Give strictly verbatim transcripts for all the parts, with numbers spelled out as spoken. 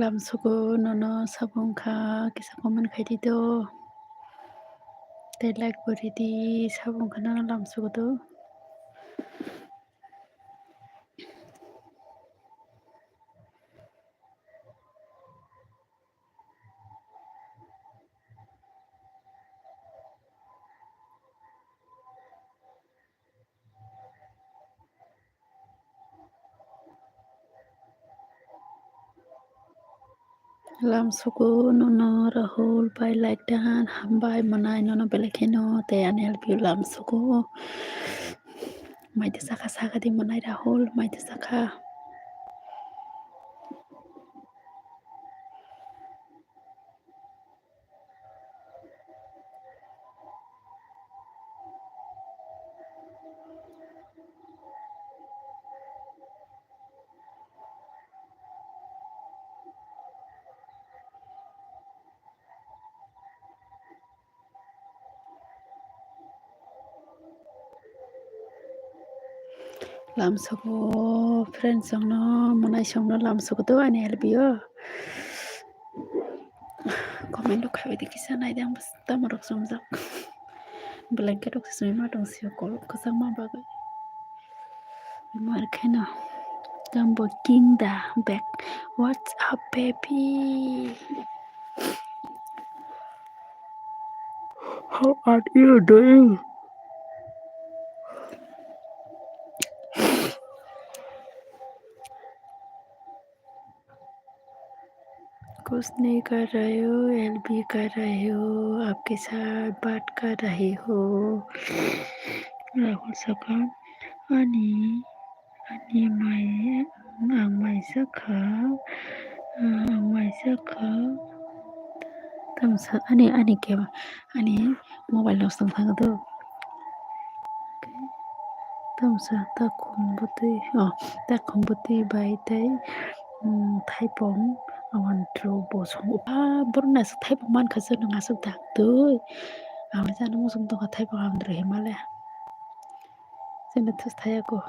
Lamsugo nono sabo wngkha, kisa comment khaidi do. Tei like bo ridi, sabo wngkha nono lamsugo do. Lamsugo nono Rahul bai like dan hambai mwnai nono belai kheno tei ani help you lamsugo. Maitwsa kha sakha di mwnai Rahul, maitwsa kha. Lamsugo friends songno, mwnai songno lamsugo do ani help yo. Comment rok khabai di kisa naidi ang bwsa tamo rok chumjak. Blanket rok se chumui ma tong sio kolok kwchangma bagwi. Mar kheno tambo king da bag. What's up, baby? How are you doing? कुछ नहीं कर रहे हो, हेल्प भी कर रहे हो, आपके साथ बात कर रहे हो। Rahul sakha, ani, ani mai, ang mai sakha, ang mai sakha. Tamsa, ani, ani ke, ani mobile no song thang do. Tamsa takhum bwtwi, oh, takhum bwtwi bai tei, um, thaipong awantro bo song. Ah, borok naisik thaipong mankha se nwng aswk dak twi. Ang le jani muchung tongkha thaipong awantro hinmale. Chini thus thayako.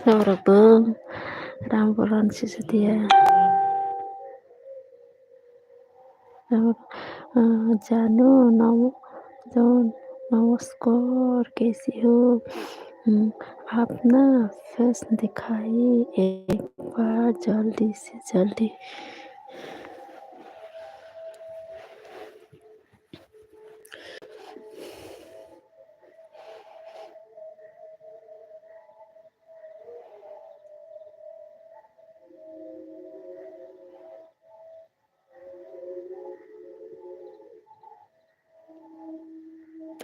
Norok bo ram boron sisadiya. Norok, ah, janu, namo-, jon-, namaskar, kaise ho? Hmm, apna face dikhaiye ek baar, jaldi se jaldi.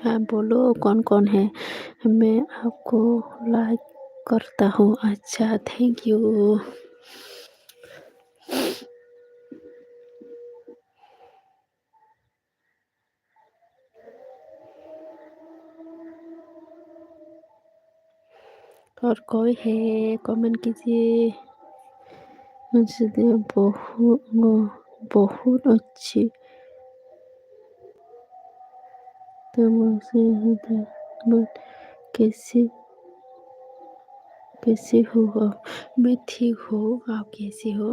हाँ, बोलो, कौन कौन है? मैं आपको लाइक करता हूँ। अच्छा, thank you। और कोई है, कमेंट कीजिए। मुझे बहुत, बहुत अच्छी। तो मुझे, कैसे, कैसे हो आप? मैं ठीक हूँ, आप कैसे हो?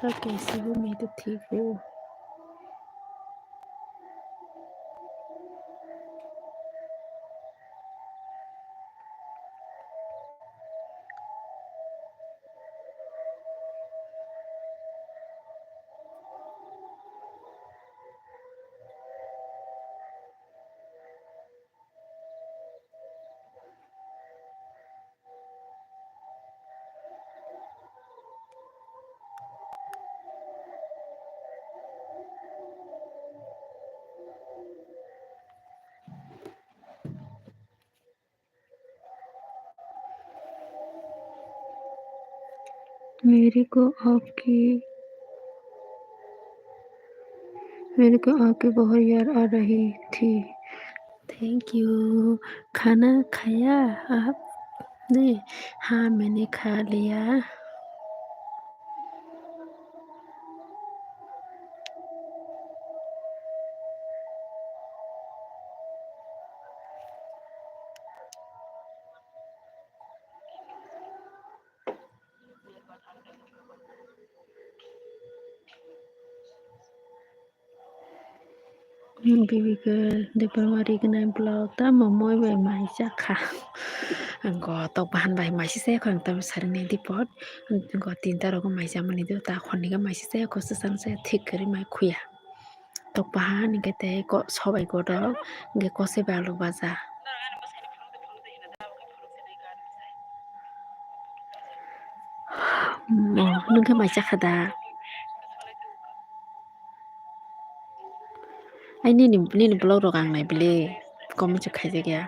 Okay, so we made the table. मेरे को आपकी, मेरे को आपकी बहुत याद आ रही थी। Thank you। खाना खाया आपने? हाँ, मैंने खा लिया। Bibika Dipamari gnai block tamo moi bai mai chakha. Ang go tok bahan bai mai sise khang tamo sarini Dipot. Ang go tinta rogo mai chamani do ta khonni ga mai sise ko sesang se thik kari mai khuya. Tok bahan hingke tei ko sobai kotor hingke kose bai alu baja. Mo, nwng khe mai chakha da? Ai nini, nini vlog rok ang nai bile, comment se khaijak ya.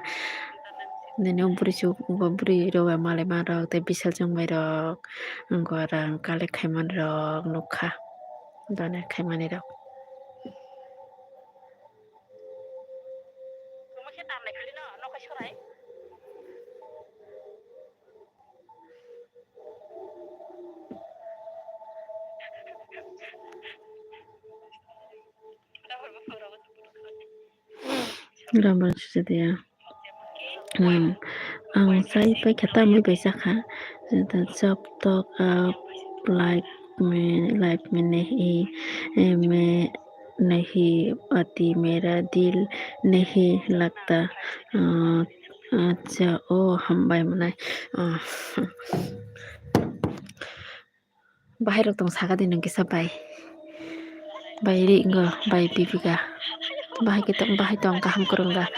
Nini o bwrwi chuk, bo bwrwi rok bai malai ma rok, tei bisal chwng bai rok, wngkha rang collect khai man rok nukha, donate khai mani rok. Rambang sujatiya. Hmm. Ang sai pai khe tamni bai chakha. Jab tak aap like mein, life mein nahi, eh, main nahi aati, mera dil nahi lagta. Ah, acha, oh, hambai mwnai. Ah. Bahai rok tong saka di nung kisa bai. Bai ri ngo, bai bibika. Bahai kita, bahai tong kaham kurung da.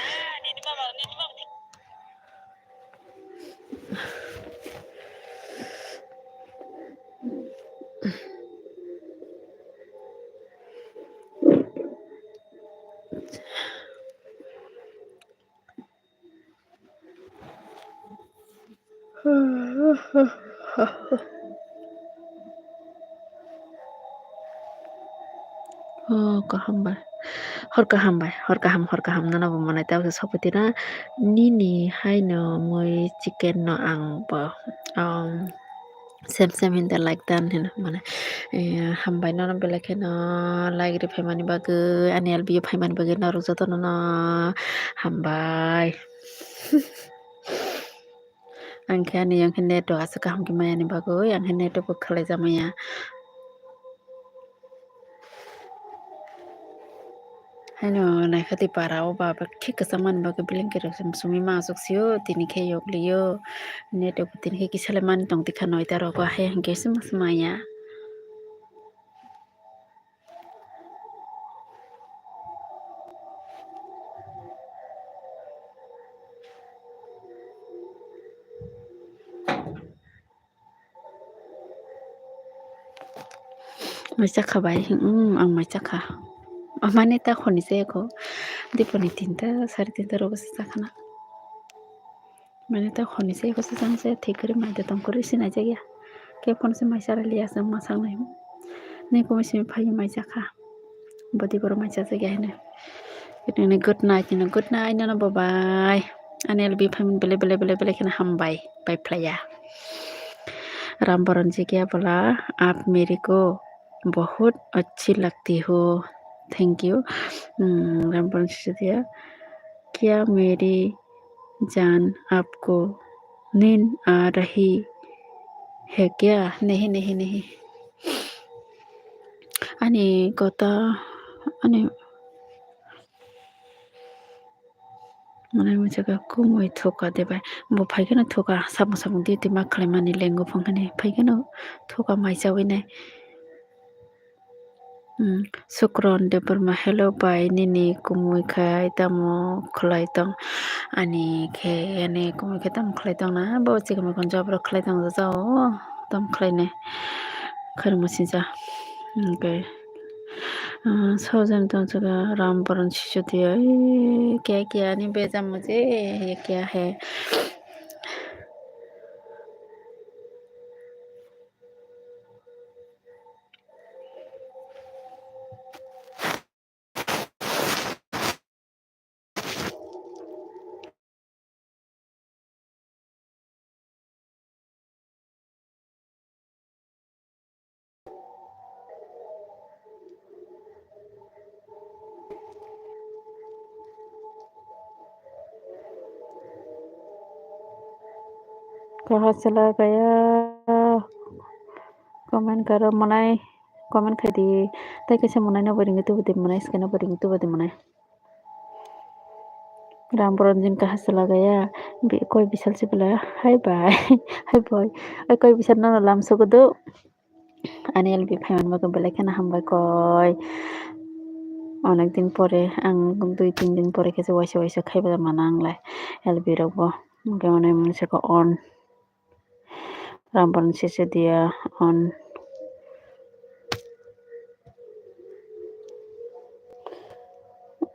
Oh, kaham bai. Hor kaham bai, hor kaham, hor kaham, nono bo mwnai tei sokphatina nini haino mui chicken no ang bo, um, Sem sem hinda like dan hino mane. Eh, hambai nono belai kheno like ri phaimani bagwi, ani L B o phaimani bagwi norok jotono no hambai. Ang khe ani yang khe network aswk kaham khe maya ni bagwi, ang khe network bo khwlai jamaya. Haino naikha twi para o ba, ba khe kwchang mani bagwi blanket rok se sumui ma aswk sio, tini khe yokliyo. Network tini khe kisa le mani tong tikha noita rogo, hai hwnkhe se ma sumaya. Mai chakha bai, hmm, ang mai chakha. Amani ta khoni se ko. Diponi tinta, sari tinta rogo se chakhana. Mane ta khoni se ko se jang se thik kori mai de tong kori sinai jakya. Khe phone se mai chara liya se ma sangnai. Ni komoi simi phai mai chakha. Bodi boro mai chajak ya hene. Ini good night, ini good night, nono bye bye. Ani L B phaimani belai, belai, belai, belai kheno hambai, bai phlaiya. Ram Baron ji kya bola, aap mere ko bahut acchi lagti ho. Thank you. Hmm, Ram Baron ji diya, kya meri jaan aapko neend aa rahi hai kya? Nahi, nahi, nahi. Ani kotha, ani, mane mui saka kumui thoka de bai. Bo phai kheno thoka, samung samung duty ma khlai mani lengo phang khani phai kheno thoka mai chawi nai. Hmm, Sukron Debbarma, hello bai, nini kumui khai tamo khlai tong? Ani khe, ani kumui khe tamo khlai tong na? Bo chikon mikon job rok khlai tong jao, tamo khlai nai. Khairokma sincha. Okay. Ah, sojon tong chwla Ram Baron Sisodia. Ee, kya kya ani beja mujhe, ye kya hai? Kaha chwla kaya comment karo mwnai, comment khai di. Tai kaisa mwnai no bo ringwi tubu di mwnai, swkang no bo ringwi tubu di mwnai. Ram Baron jin kaha chwla kaya, bi-, koi bisal se bwla, hai bai, hai boi, oi koi bisal no lam sukudu. Ani L B phaimani bagwi belai kheno hambai koi. Onek din pore, ang dui tin din pore khe se waisa waisa khaiba mano ang lai L B rok bo. Hwnkhe mane mwnwi saka on. Ram Baron Sisodia on.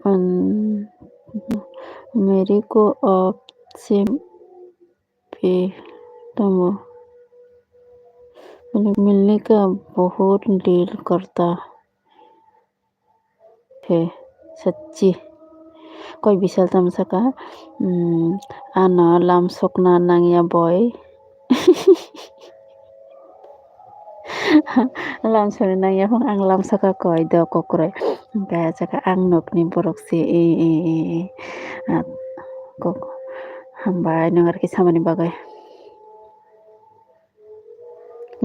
On. Mere ko aap se प्यार tamo. Mil-, milne ka bahut dil karta hai, sachi. Koi bisal tamo saka, hmm, ano lam sokna nangya boi. Lam sokna nangya phang ang lam soka koi do kokroi. Hwnkhe saka ang nokni borok se, e, e, e, e. Ah, kok-, hambai nwng arokhe samani bagwi.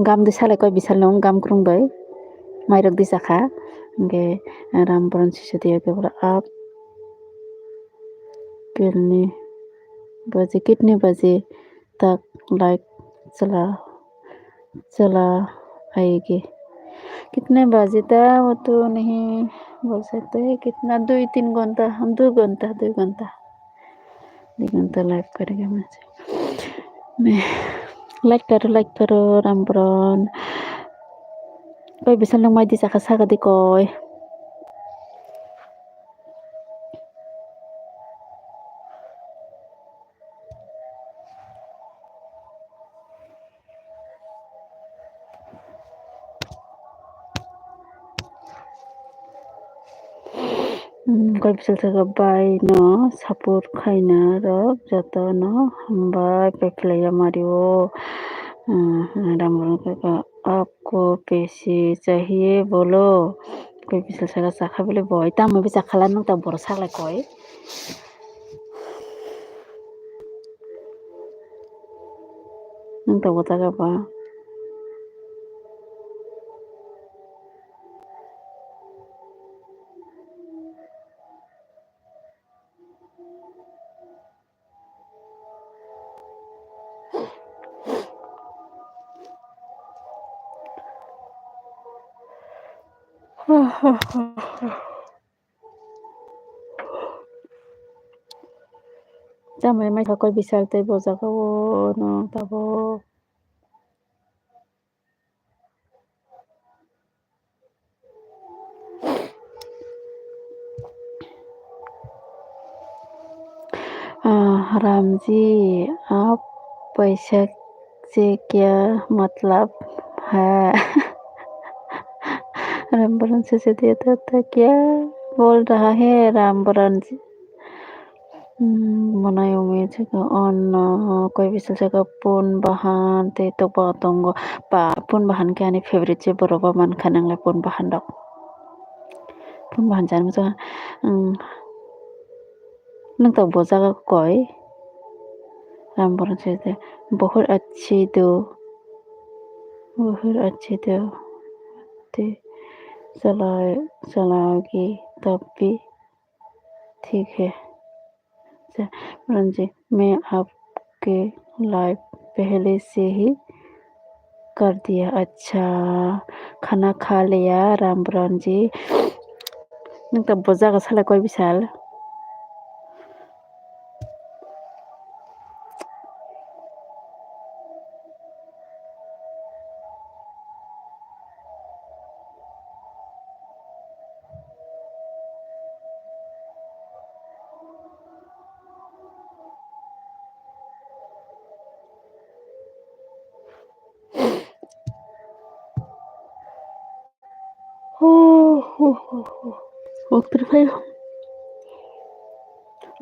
Gam de salai koi bisal nung gam krung doi. Mairok de chakha. Hwnkhe Ram Baron Sisodia khe bwrwi aap. Kilni baji, kitni baji tak like chwla, chwla aayegi. Kitne baji ta, wo to nahi bol sakte, kitna, dui tin ghonta, dui ghonta, dui ghonta. Dui ghonta live karega mujhe. Like karo, like karo, Ram Baron. Koi bisal nung mai di chakha saka di koi. Hmm, koi bisal saka bai no support khaina rok joto no hambai, pai khlai ya mari o. Hmm, Ram Baran khe ka, "Aapko paise chahiye bolo?" Koi bisal saka, "Chakha bole boi, tamo bisa khala nung ta borok saklai koi." Nung ta bo jaga ba. Chamai mai kha koi bisal tei bo jaga o no tabuk. Ah, Ramji, aap paisa se kya matlab hai? Ram Baran se se diya tha, tha kya bol raha hai Ram Baran ji? Hmm, monai umi saka ono koi bisal saka pun bahan tei tokba tongo. Pa pun bahan khe ani favorite se borok bo mankha nanglai pun bahan rok. Pun bahan chani muchungo, hmm, nung tabuk bo jaga koi. Ram Baran se de, "Bahut acchi do, bahut acchi do, te chalao, chalaogi tab bhi thik hai." Ram Baran ji, "Main aapke live pehle se hi kar diya." Acha, khana kha liya Ram Baran ji. Nung ta bo jaga salai koi bisal. Huk twi phai.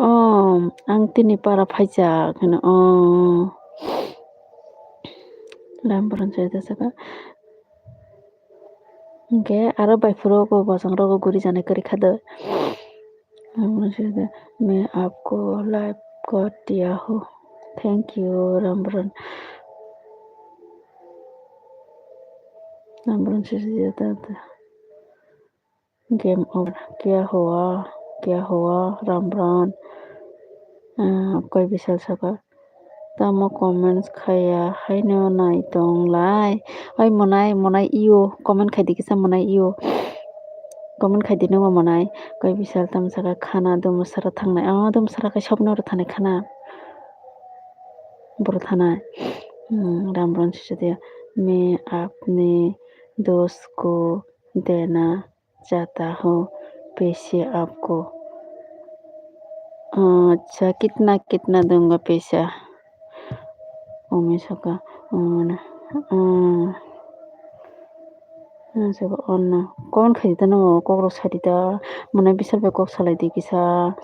Oh, ang tini para phaijak hino. Oh. Ram Baran se da saka. Hingke aro bai phuru ko bosong rogo guri jani kwrwi kha do. Ram Baran se da, "Main aapko live kar diya ho." Thank you, Ram Baran. Ram Baran se da, da, da. Game over. Kya hua? Kya hua, Ram Baran? Ah, koi bisal saka. Tamo comments khaya haino nai tong lai. Oi monai, monai iyo. Comment khai di kisa monai iyo. Comment khai di nungma monai. Koi bisal tamo saka khana dumo sara thangnai. Ah, dumo sara kai sopno ro thanai khana. Boro thanai. Hmm, Ram Baran sisya dia. "Main apne dost ko dena chahta hu paise aapko." Acha, kitna, kitna dunga paisa? Umi saka, um, um, um, saka, ono. Comment khai di ta nung, kok rok sai di ta. Mane bisal bai kok salai di kisa.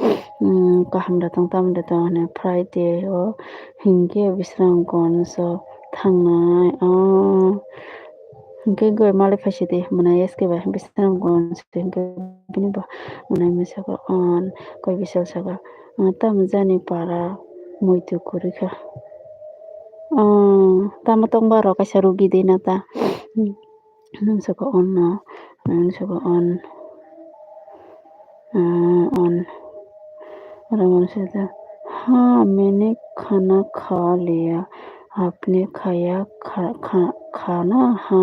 Um, kaham da tong, tamo da tong, hwnwi Friday o hinkhe Bisramganj o thangnai. O, hinkhe goi malik phaisidi, mwnai S K bai Bisramganj se hinkhe bini bo mwnai masa khe on koi bisal saka, "Tamo jani para muitu kwrwi kha." O, tamo tongba rok kaisa rugi de na ta. Nung saka on no, nung saka on, ah, on. Oro mani saka, "Ha, maine khana kha liya, apne khaya kha, kha, khana ha?"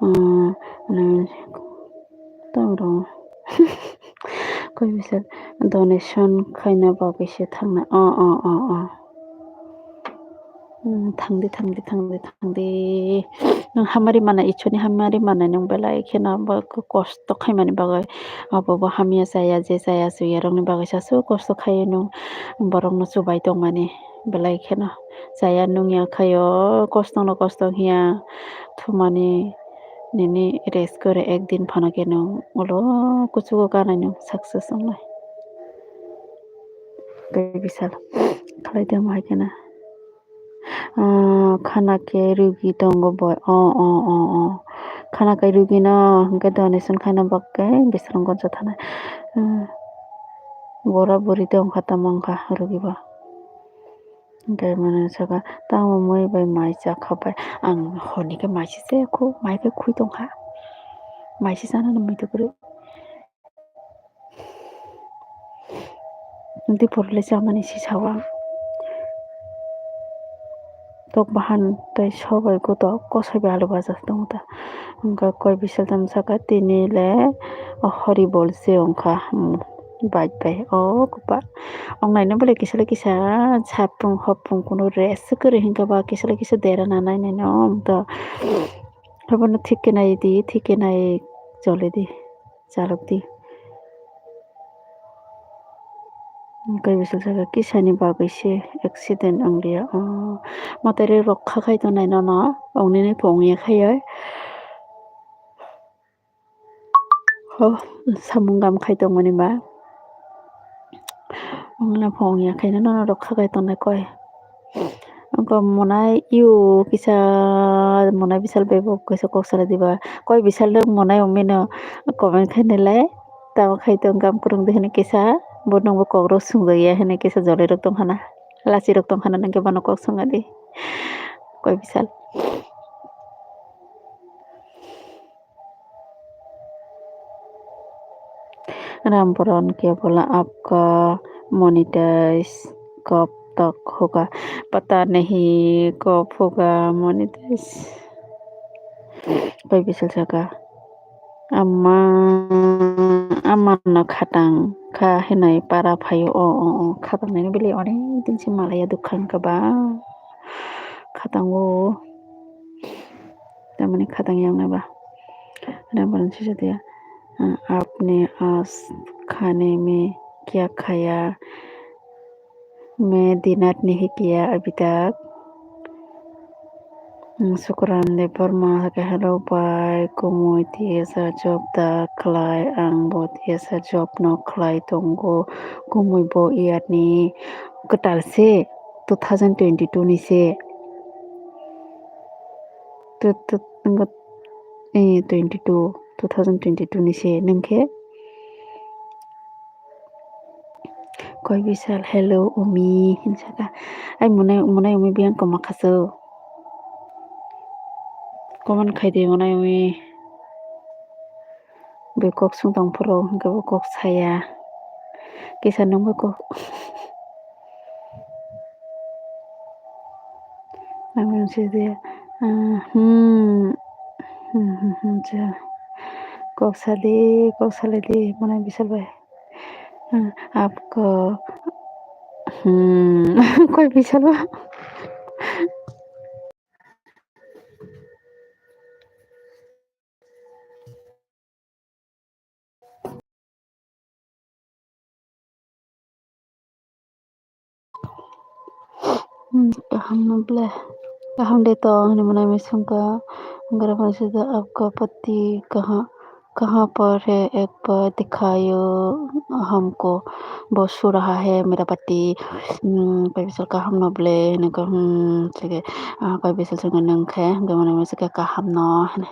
Ah, nung tong rong. Koi bisa donation khaina bagwi se thangna. Oh, oh, oh, oh. Hmm, thangdi, thangdi, thangdi, thangdi. Nwng hamari mana, Ichorni hamari mana nwng belai kheno bo kosto khaimani bagwi. Abo bo hamya chaya, je chaya, chuyarokni bagwi sasu kosto khaio nwng borokno chubai tongmani belai kheno. Chaya nungya khaio, kosto no kosto hiya thumani nini rest gore ekdin phano khe nwng ulo kuchugo kanai nwng success wngnai. Tei bisalo khlai tongma hai kheno. Ah, khana khe rugi tongo boi. Oh, oh, oh, oh. Khana khe rugi no hwnkhe donation khaina bagwi bisrango jothanai. Ah, bora buri tongkha tamo wngkha rugi bo. Hwnkhe mwnwi saka, "Tamo mui bai mai chakha bai? Ang horni khe mai se chaya kho, mai khe khui tongkha. Mai se chanani muitu kwrwi." Tei porle chamani sisao ang tok bahan tei sobai goto kosoi bai alu baja tongo ta. Wngkha koi bisal tamo saka tini le horibol se wngkha, hmm, bai bai o kwpa. Wngnai no bole kisa le kisa sapung hopung kunu rest se kwrwi hinkhe ba kisa le kisa dera nanai nai no wng to. Habono thik khe nai di, thik khe nai choli di. Chalok di. Tei bisal saka kisani bagwi se accident wng liya. Oh, mwtai rok kha khai tongnai nono, wngnini pho wngya khai oi. Ho, samung gam khai tongmani ba. Wngna pho wngya khai nono rok kha khai tongnai koi. Wngkha monai, iyo kisa monai bisal bai bo kaisa kok salai diba. Koi bisal rok monai wngmano comment khainai lai. Tamo khai tong kam kwrwng de hinui kisa. Bo nungbo kok rok swngjak ya hinui kisa jolai rok tong khana. Lachi rok tong khana nungke bono kok swngya di. Koi bisal. Rambaran क्या बोला, आपका मोनेटाइज कब तक होगा? पता नहीं कब होगा monetise. Koi bisal saka. Ama, ama no khatang kha hinui para phaio. O, o, o, khatang nini bili onek din se malaya dukha wngkha ba. Khatango. Tamani khatang yang nai ba. Ada balang sisa dia. "आपने आज खाने में क्या खाया? मैं डिनर नहीं किया अभी तक।" Hmm, Sukran Debbarma hake, "Hello bai, kumui tiyasa job da khlai?" Ang bo tiyasa job no khlai tongo, kumui bo year ni kwtal se, two thousand twenty-two ni se. Tu, tu, nungkha, eh, twenty-two, two thousand twenty-two ni se, nungkhe? Koi bisal, "Hello, Umi," hinsaka. Ai, monai, monai Umi biyang koma khasu. Comment khai di, monai Umi. Bui kok sung tong phuru, hwnkhe bo kok saya. Kisa nungbo kok. Ang sidi, ah, hmm, hmm, hmm, hmm, ja. Kok sadi, kok salai di, monai bisal bai. Ah, apko, hmm, koi bisal ba. Hmm, kaham no ble. Kaham de tong, hinui monai mui sungkha. Hwnkhe abo sida, "आपका पति कहाँ, कहाँ पर है, एक बार दिखाओ हमको, बहुत सो रहा है मेरा पति।" Hmm, koi bisal kaham no ble, hinui kha, hmm, sike, ah, koi bisal sungkha nungkhe, hwnkhe monai mui sungkha kaham no, hinui.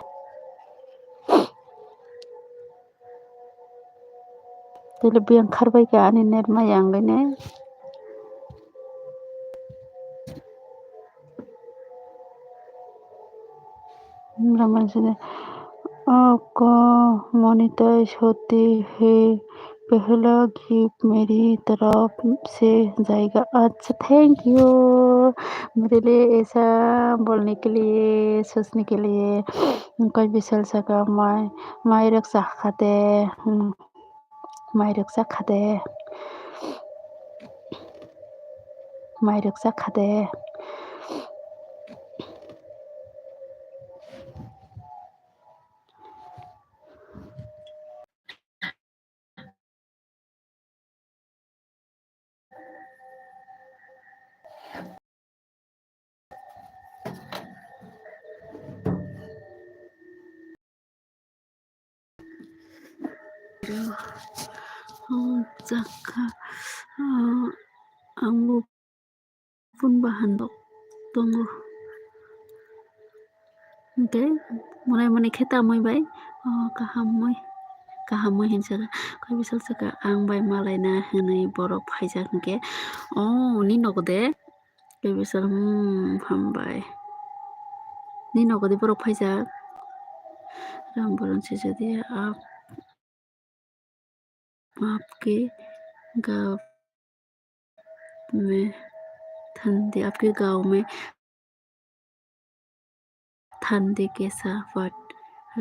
Tele biyang kharbai kha ani net ma yang bai ne. Ramban sini, "आपका मोनेटाइज होते ही पहला गिफ्ट मेरी तरफ से जाएगा।" अच्छा, thank you मेरे लिए ऐसा बोलने के लिए, सोचने के लिए। Koi bisal saka mai, mai rok cha kha de, hmm, mai rok cha kha de, mai rok cha kha de. Ang chakha, ah, ang bo phone bahan bo. tongo. Hwnkhe monai monai khe tamwi bai, o, kahamwi, kahamwi hinsa kha. Koi bisal saka ang bai malaina hinwi borok phaijak hwnkhe, o, nini nogo de? Koi bisal, hmm, hambai. Nini nogo de borok phaijak? Ram boron sijadi, a, आपके गाँव में ठंडी, आपके गाँव में ठंडी कैसा पड़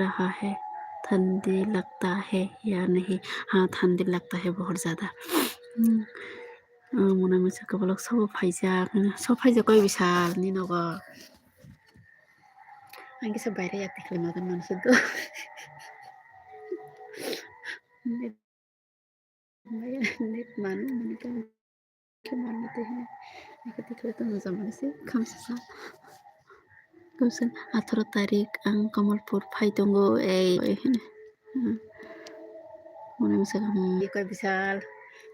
रहा है, ठंडी लगता है या नहीं? हाँ, ठंडी लगता है बहुत ज्यादा। Hmm. Ah, mona masa kabalok sobo phaijak, hmm, sobo phaijak koi bisal ni nogo. Ang kisa baire yak tikhlai madan mansi do. Net, net manu mani kan ke manu te hin. Aka tikhlai to nujam mansi khamsa sa. Khamsa atharo tarik ang Kamalpur phai tongo ei, ei hin. Hmm. Mona masa, hmm, koi bisal,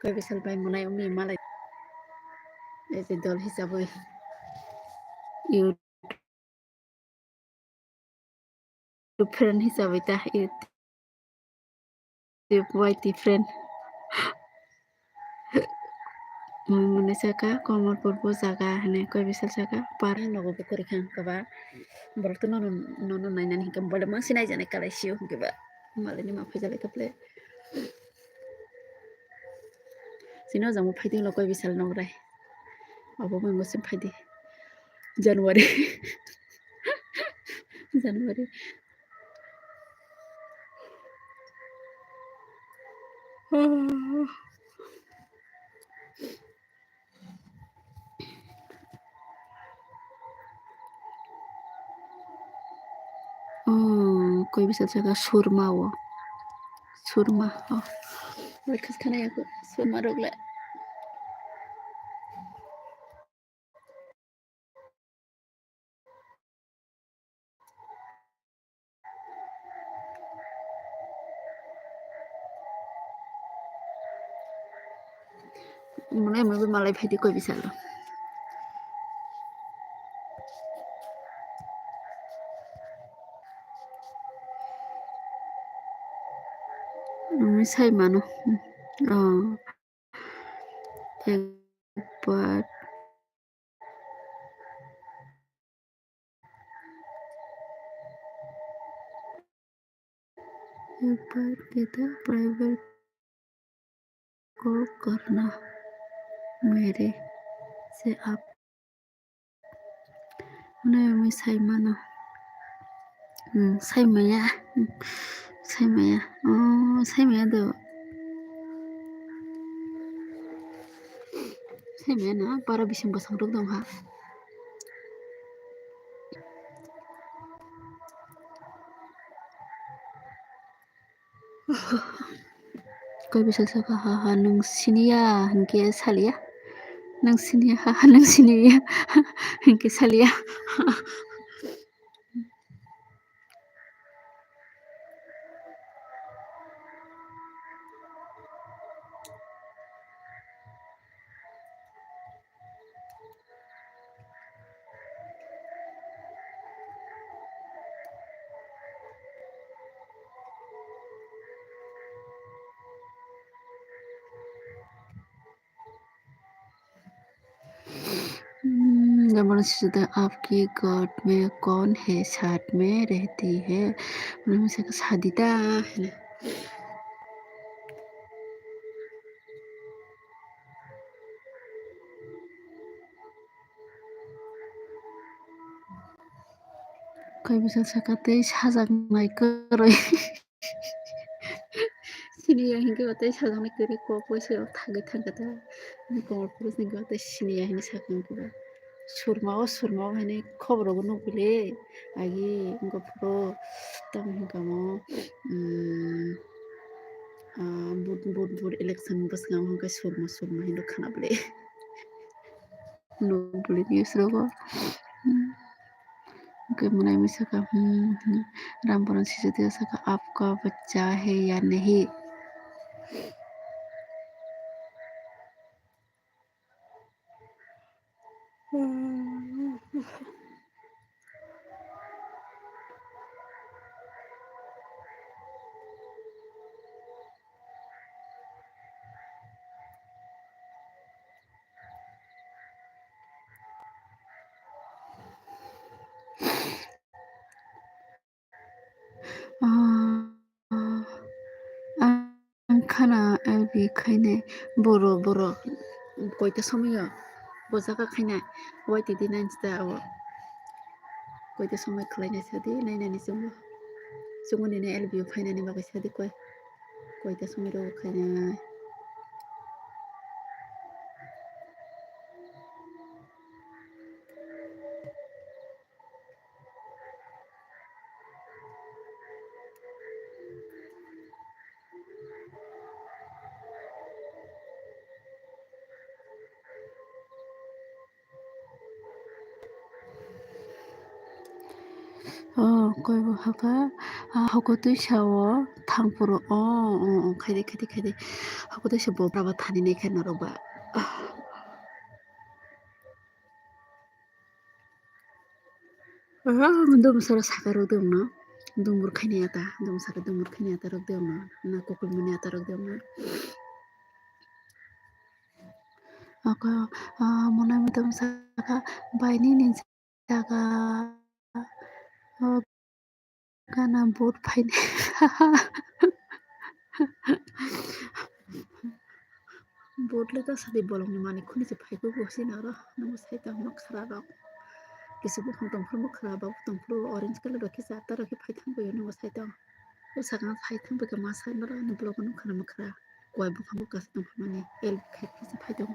koi bisal bai monai umi malai. Ei je dol hisabwi. You friend hisabwi ta, it, Y T friend. Mui mune saka Kamalpur bo jaga hene koi bisal saka par nogo bo kwrwi kha hwnkhe ba borok to nono, nono nainani hwnkhe mobile mang sinai jani kalai sio hwnkhe ba malai ni ma phai jalai kha ple. Sino jamo phaidi ulo koi bisal nograi. Abo mwngo sim phaidi. January. January. Oh, koi bisal saka surma o. Surma, oh. Oi, khas khana ya ko surma rok le. Mwnai mwnai malai phaidi koi bisalo. Mwnai sai mano. Oh. Ek bar. एक बार कहता private call करना मेरे से आप Hwnwi mui sai mano. Hmm, sai maya. Hmm, sai maya. Oh, sai maya do. Sai maya na, para bising bwsang rok dong ha. Koi bisal saka, ha ha, nwng siniya hinkhe saliya. Nwng siniya, ha ha, nwng siniya hinkhe saliya. Hmm, जब मनुष्य आपके घर में कौन है, साथ में रहती है? Mwnai masa khe sadi ta hwnwi. Koi bwsal saka tei sajaknai kwrwi. Siniya hinkhe ba tei sajaknai kwrwi kok bai se thangwi thangkha ta. Ani Kamalpur hinkhe ba tei siniya hinwi sakha hinkhe ba. Surma o, surma o hinwi khobor rok nukgwi le. Agi wngkha phuru tamo hinkha mo, um, ah, vote, vote, vote election bwskango hwnkhe surma, surma hinwi khwna bwle. Nukbwle news rogo. Hmm. Hwnkhe mwnai mui sakha, hmm, hmm. Ram Boron Sisodia sakha, "आपका बच्चा है या नहीं?" Ah, ang khana L B khainai, boro, boro, koita somoi o bo jaga khainai, waitwi di nai sita o, koita somoi khlainai sadi, nainani chwngno, chwngno nini L B o phainani bagwi sadi koi, koita somoi rogo khainai. Oh, koi bo hakha, ah, hoko twi sa o thang phuru. Oh, oh, oh, khaidi, khaidi, khaidi. Hoko twi sa bo braba thani nai khe norok ba. Ah. Ah, dumsara saka rok dong no. Dumbur khaini ata, dumsara dumbur khaini ata rok dong no. Na kokol mani ata rok dong no. Ako, ah, mona mitom saka baini ni jaga, oh, gana bot phaini. Bot le ta sadi bolong ni mani khuni se phai bo bo sina ro, nungo sai ta makhra rok. Kisi buphang tong phuru makhra, babo tong phuru orange colour rok kisa ata rok khe phai thang bo yo nungo sai ta. O saka phai thang bo khe ma sai noro, ani vlog o nukha na makhra. Koi buphang bo kasa tong phuru mani, el khai kisa phai tong.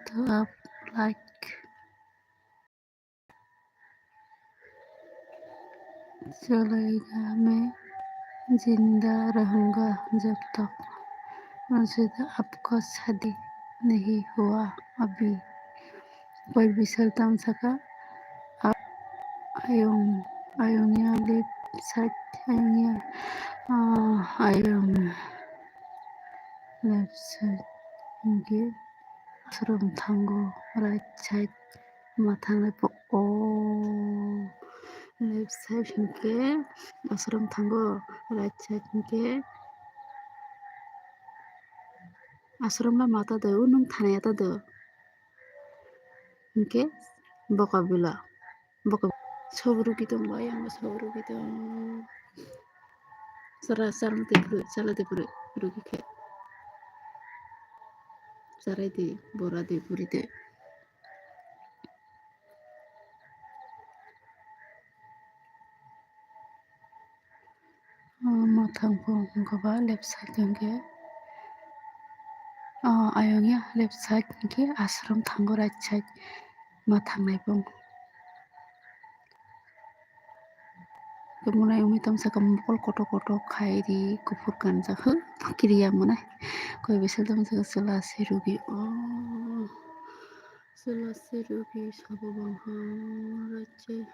तो आप लाइक चलेगा, मैं जिंदा रहूंगा जब तक मुझे आपका शादी नहीं हुआ अभी। Koi bisal tam saka, a-, ayong, ayong ya left side, ayong ya, ah, ayong left side, hingke aswrwng thango right side, ma thangnai po, o left side hingke aswrwng thango right side hingke aswrwng ma mata do, o nwng thanai ya ta do. Hingke boka bila, boka sob rugi tong bai, ang sob rugi tong. Sara, sara de buru, sara de buru, rugi khe. Sarai de, bora de, buri de. Ah, ma thang phung hwnkhe ba left side hwnkhe, ah, ayang ya left side hwnkhe aswrwng thango right side ma thangnai phung. Khe mwnai wngwi tong sakha mokol kotor kotor khai ri kuphur kanjak hwk kiriya mwnai. Koi bisal tong sakha chwla se rugi o, chwla se rugi sabo bangha right side.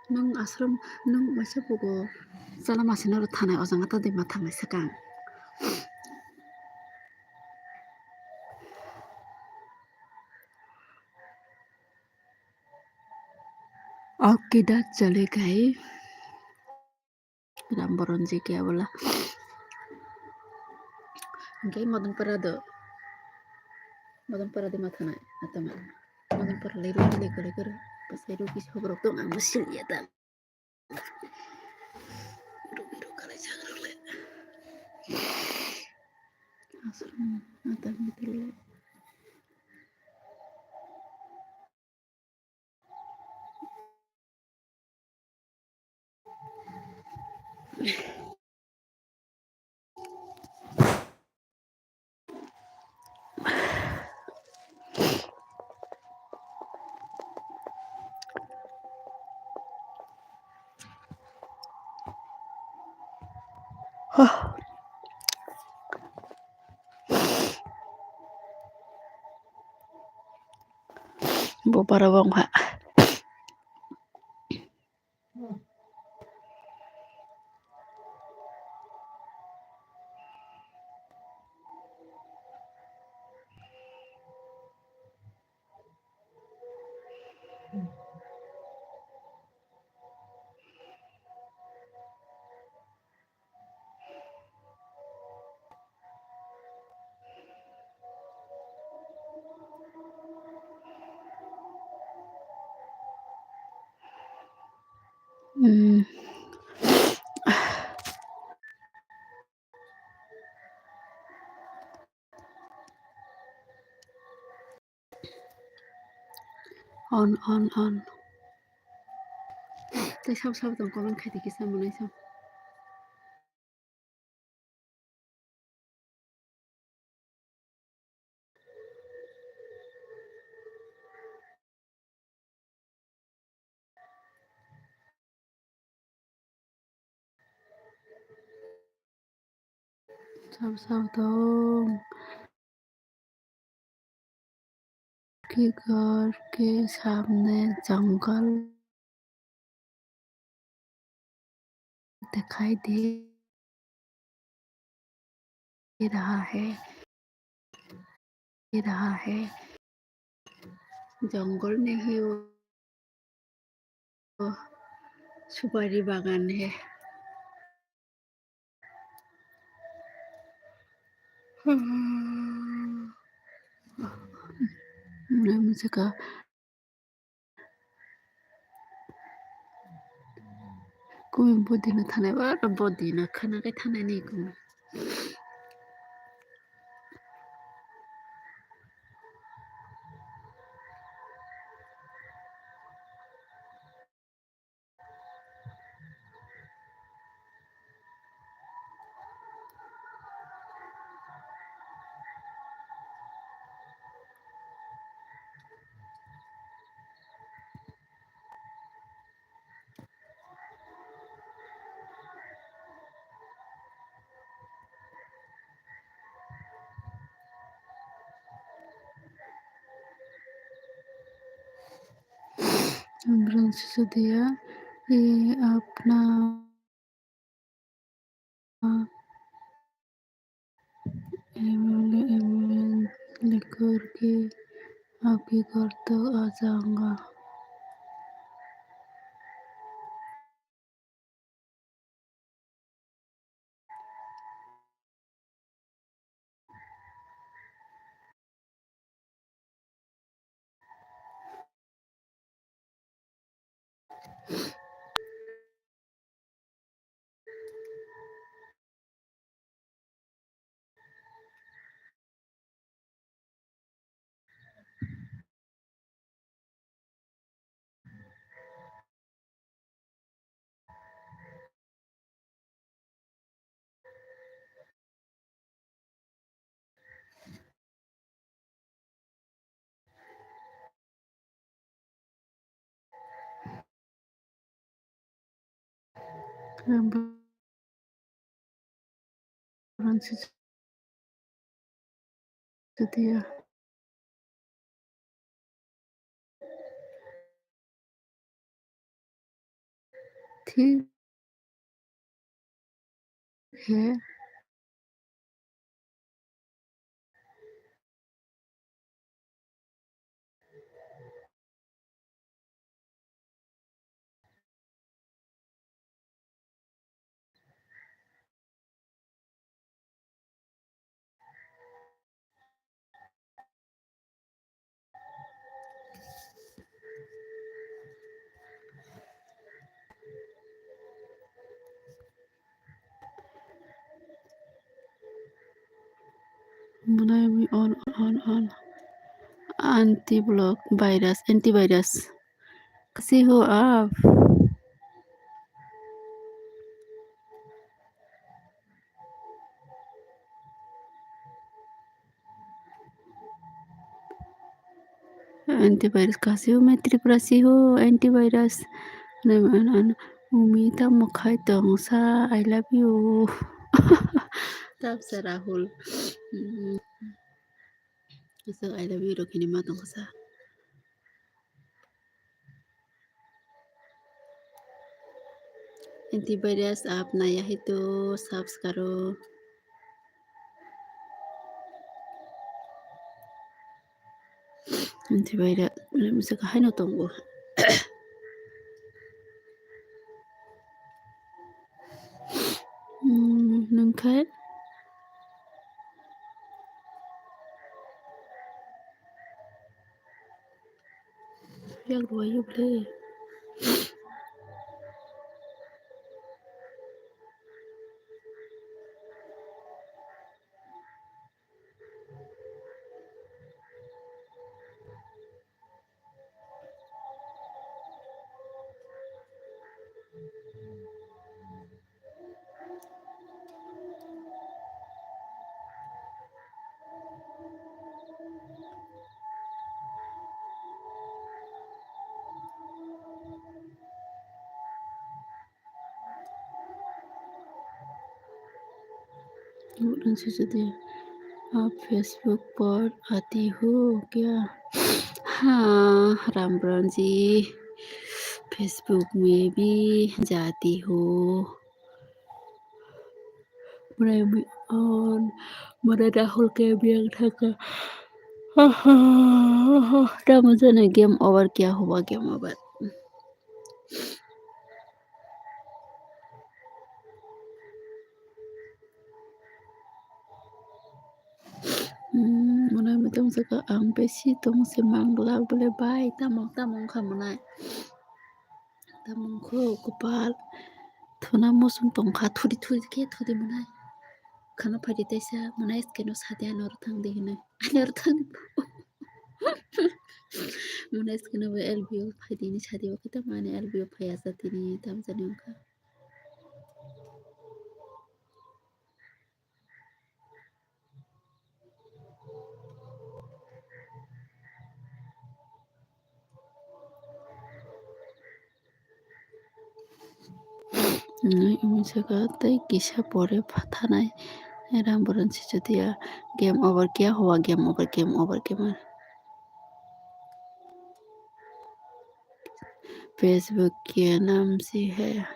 Nwng aswrwng, nwng waisa bugo chwla masino rw thanai, o jagao ta de ma thangnai swkang. Aap kidhar chale gaye? Ram boron je kya bola. Hingke Madanpara do. Madanpara de ma thanai, atama. Madanpara le rugi le kore kore. Pasai rugi sobrok tong ang musim ya ta. Rugi rok kalai jagrok le. Aswrwng, atang betul le. Bo para wngkha. Hmm. On, on, on. Tei sabo sabo tong comment khai di kisa mwnai sam. Sabo sabo tong. आपके घर के सामने जंगल दिखाई दे रहा है, दे रहा है। जंगल नहीं, वो सुपारी बागान है। Mwnai mwnsa ka. Kumi body no thanai ba, body no khana kai thanai ni kumi. Ambrang susu dia, eh, apna MLA, MLA लेकर के आपके घर तक आ जाऊंगा। Sedia. ठीक है। Mwnai mi on, on, on. Anti block virus, antivirus. Kasi ho up. Antivirus kasi ho, main Tripura si ho, antivirus. Umi ta mokhai tong sa, I love you. Tap sa Rahul. Mm. Aswk I love you rok hini ma tong kha sa. Antivirus app naya hai to search karo. Antivirus, misa kahai no tongo. Hmm, nwng khe? Yak rwui ble. आप Facebook पर आती हो क्या? हाँ, राम बरन जी, Facebook में भी जाती हो। Mwnai mui on, mwnai Rahul ke biyang thaka. Tamo jani game over kiya huwa game over. Hmm, mwnai mui tong saka ang besi tong se manglak bole bai tamo tamo wngkha mwnai. Tamo wngkho kopal. Thuna mosong tongkha, thudi thudi khe thudi mwnai. Khana phaidi taisa mwnai skeno sadi ani oro thangdi hinwi. Ani oro thangdi. Mwnai skeno bo L B O phaidi hinwi sadi o khe tamo ani L B O phaiya sa tini tamo jani wngkha. Nai wngwi saka tei kisa pore phathanai. Ram boron si chutia game over kiya hua game over, game over, game over. Facebook ke naam si hai.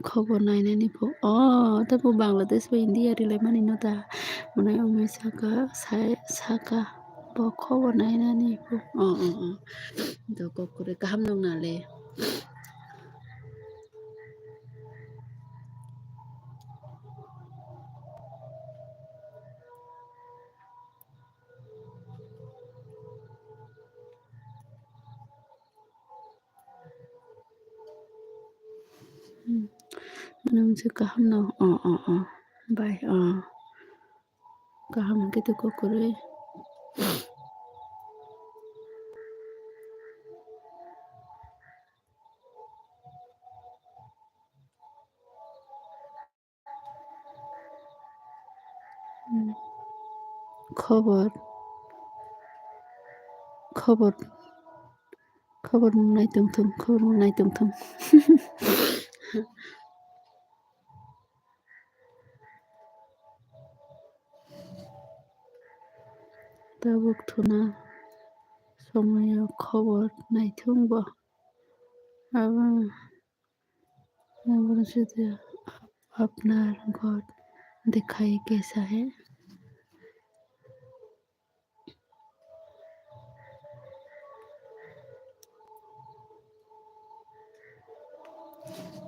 Khobor nainani bo, o, tei bo Bangladesh bai India rilaimani no da. Mwnai wngwi saka, sai, saka, bo khobor nainani bo. O, o, o. Do kok kwrwi kaham nung nale. Hmm. Mwnai wngse kaham no. O, o, o. Bai, o. Kaham hwnkhe tei kok kwrwi. Hmm. Khobor. Khobor. Khobor mung nai tongthung, khobor mung nai tongthung. Tabuk thuna somoyo khobor naithung bo. Abo, abo se de apnar ghor dikhai kaisa hai.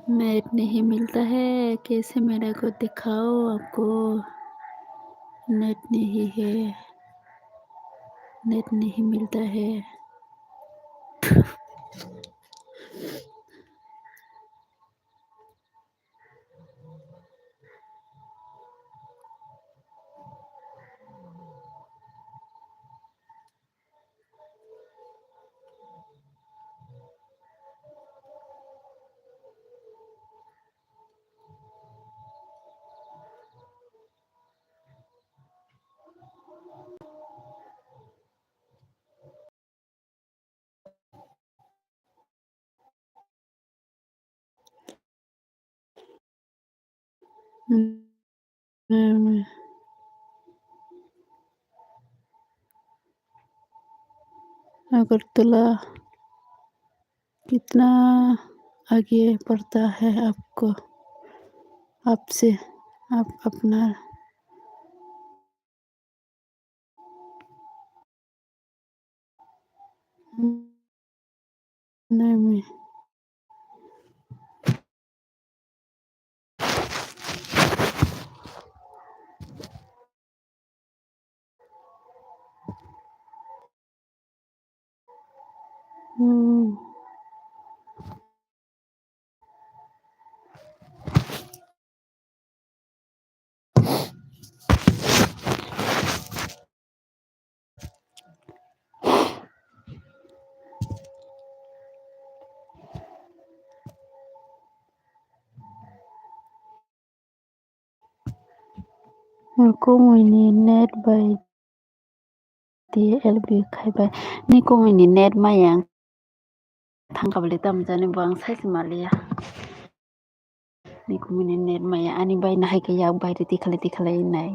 Net नहीं मिलता है, कैसे मेरे को दिखाओ आपको, नेट नहीं है, नेट नहीं मिलता है। Agartala. कितना आगे पड़ता है आपको, आपसे, आप अपना नहीं। Hmm. Kungwi ni net bai T L B khai bai. Ni kungwi ni net maya thangka bwle tamo jani bo ang sai se maliya. Ni kungwi ni net maya ani bai nahai khe yak bai riti khalai ti khalai nai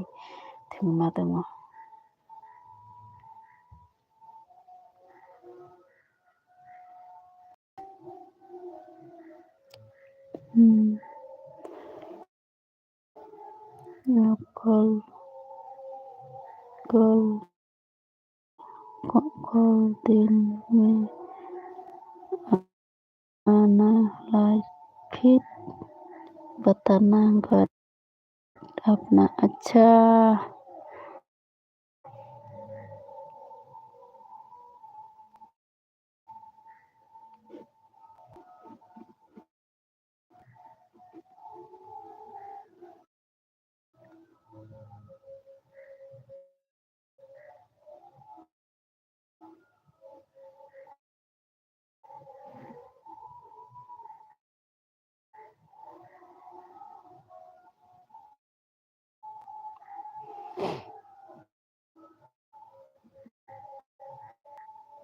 thwngma tongo. Hmm. Kol, kol, ko-, kol din me ana lai phit batana gat apna acha.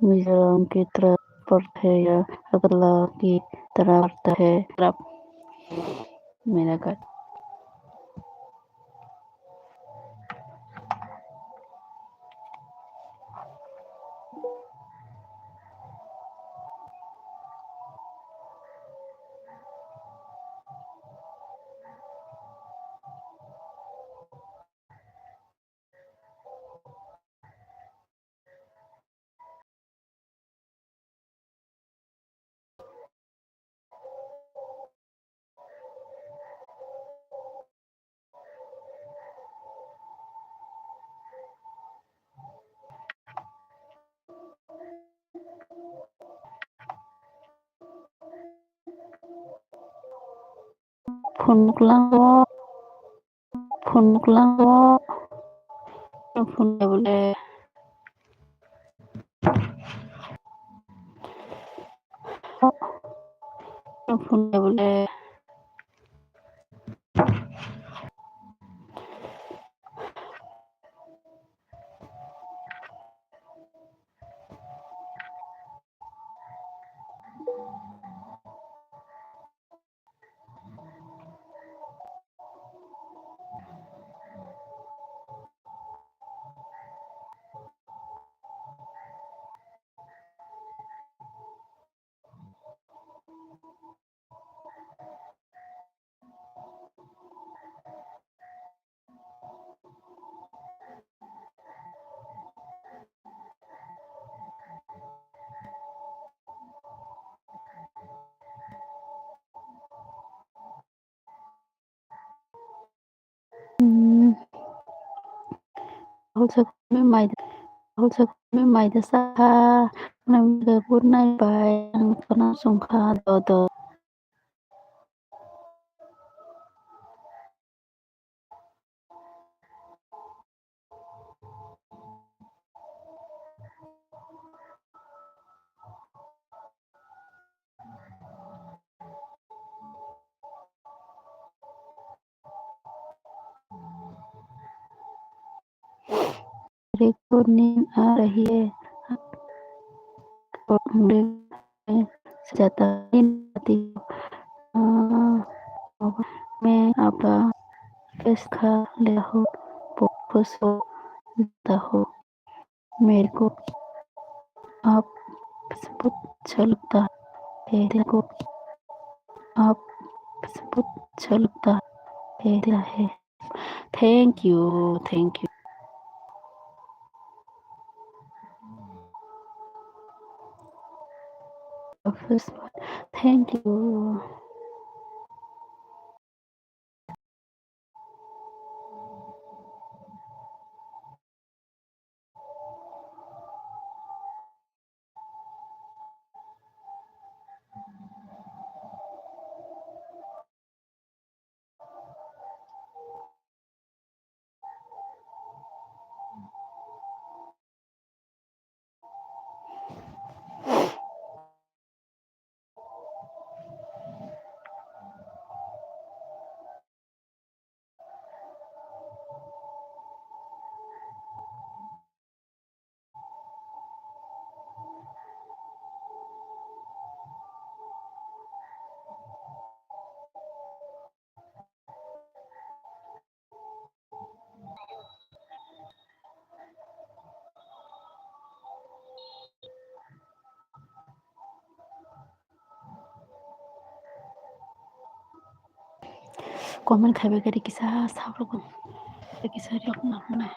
Mizoram ki taraf pad hai ya, Agartala ki taraf pad hai, taraf. Mera ghar. Phunuklango, phunuklango, phunuklango bole. Phunuklango bole. Hmm. Rahul Chakma mai, Rahul Chakma mai da sa ha, nang da good night bye, ang khana sung kha do do. Recording आ रही है। आप जाता है, मैं आपका कैसे खा लिया हो, बहुत खुश हो जाता हो। मेरे को आप बहुत अच्छा लगता है। Thank you, thank you. Thank you. Comment khaibai kari kisa sabrok kisa rok nang mane.